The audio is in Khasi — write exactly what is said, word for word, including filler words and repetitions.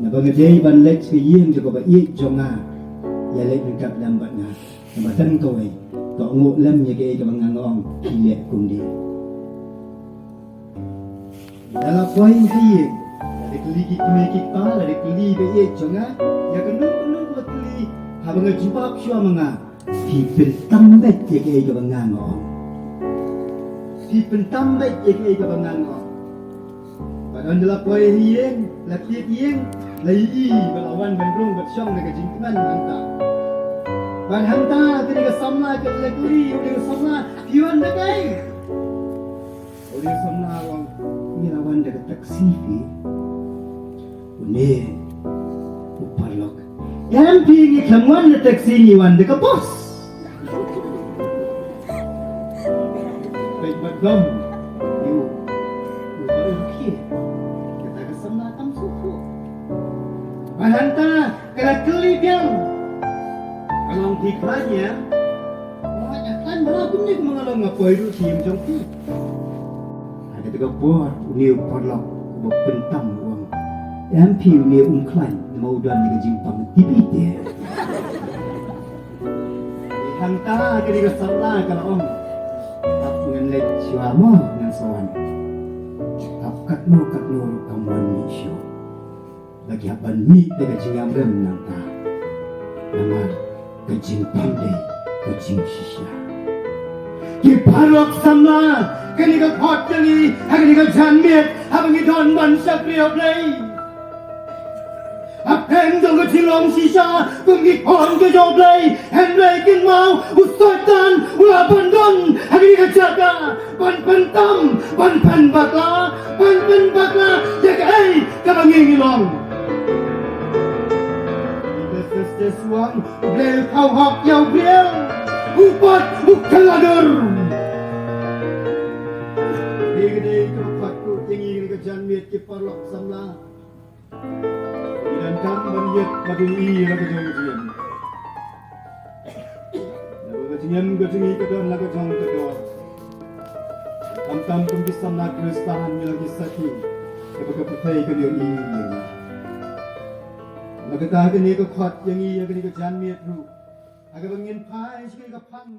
Naba nga dei ban leit sha ka ïing jong kaba ïeit jong nga, ïaleit ryngkat lem bad nga. Naba tang kawei, to nguh lem ïa kaei kaba nga ong, phi leh kumne. Lada la poi ha ïing, lada kylli ki kmie ki kpa, lada kylli ba ïeit jong nga, ïa kano kano kaba kylli, haba nga jubab shuwa ma nga, phi pyntam beit ïa kaei kaba nga ong. Phi pyntam beit ïa kaei kaba nga ong. Bad haba la poi ha ïing, la tied ïing, la ïohi ba la wan ban rung bad shong da ka jingkmen hangta. Bad hangta kane ka samla ka la kylli, u dei ka samla, phi wan da kaei? U dei ka samla u ong, ngi la wan da ka taxi phi. Une u paralok, em phi, ngi khlem wan da taxi, ngi wan da ka bos. Peit ba dom ïa u, u ba u khie. Kata ka samla kam suk suk. Ba hangta ka la kylli biang. Ka long, phi khlaiñ ïa? Nga khlaiñ bha kumne, kumba nga long nga poi ruh sha ïing jong phi. Ha kata ka por une u paralok uba pyntam u ong, em phi, une um khlaiñ, namar u don ïa ka jingpang tipi te. Hangta kane ka samla ka la ong, hap ngan leit shuwa mo, ngan sa wan. Hap katno katno ruh kam wan mih shuh. Ba ki hap ban mih da ka jingïamrem nangta. Namar ka jingpang dei ka jingshisha. Ki paralok samla, kane ka khot jong ngi ha kane ka janmiet, haba ngi don ban shakri ïa U Blei. Hapdeng jong ka jinglong shisha kum ki khun ka jong U Blei, hynrei kynmaw, u Soitan u la ban don ha kane ka jaka ban pyntam, ban pynbakla, ban pynbakla ïa kaei kaba ngi ngi long. Ecclesiastes u ong, U Blei u thaw hok ïa u briew, u pat u kylla dur. Kane ka dei ka khot ruh ïa ngi ha kane ka janmiet, ki paralok samla. Ngi donkam ban ïeit bad ïohi ïa la ka jong ka jingim. Naba ka jingim ka jong ngi ka don la ka jong ka dor. Khamtam kum ki samla Khristan, ngi long ki sakhi kiba ka pyrthei kan ïohi ïa ngi. Namar kata kane ka khot ïa ngi ha kane ka janmiet ruh, ha kaba ngin phai sha kane ka phang.